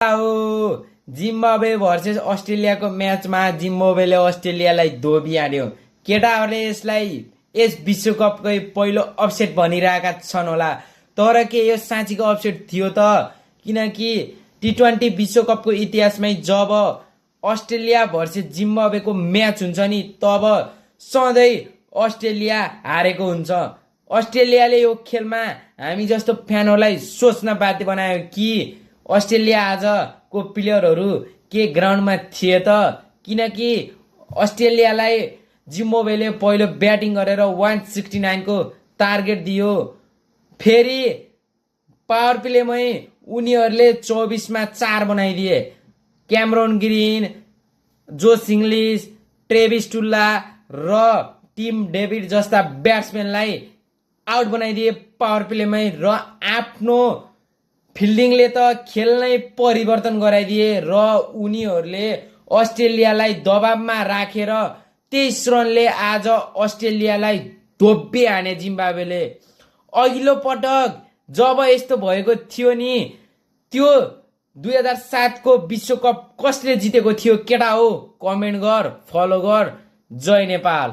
हो Zimbabwe versus अस्ट्रेलियाको म्याचमा जिम्बाब्वेले अस्ट्रेलियालाई धोबिहाल्यो। केटाहरूले यसलाई यस विश्वकपकै पहिलो अपसेट भनिरहेका छन् होला, तर के यो साँच्चीको अपसेट थियो त? किनकि टी20 विश्वकपको इतिहासमै जब अस्ट्रेलिया भर्सेस जिम्बाब्वेको म्याच हुन्छ नि तब सधैँ अस्ट्रेलिया हारेको हुन्छ। अस्ट्रेलियाले यो खेलमा हामी जस्तो फ्यानहरूलाई सोच्न बाध्य बनायो कि अस्ट्रेलिया आजको प्लेयरहरू के ग्राउन्डमा थिए त? किनकि अस्ट्रेलियालाई जिम्बाब्वेले पहिलो ब्याटिङ गरेर 169 को टार्गेट दियो। फेरि पावर प्लेमै उनीहरूले 24 मा 4 बनाइदिए। क्यामरोन ग्रिन, जोस इङ्ग्लिस, ट्रेभिस टुल्ला र टिम डेभिड जस्ता ब्याट्सम्यानलाई आउट बनाइदिए पावर प्लेमै, र आफ्नो फिल्डिङले त खेल नै परिवर्तन गराइदिए र उनीहरूले अस्ट्रेलियालाई दबावमा राखेर 23 रनले आज अस्ट्रेलियालाई धोबी हाने जिम्बाब्वेले। अघिल्लो पटक जब यस्तो भएको थियो नि, त्यो 2007 को विश्वकप कसले जितेको थियो? केटा हो कमेन्ट गर, फलो गर। जय नेपाल।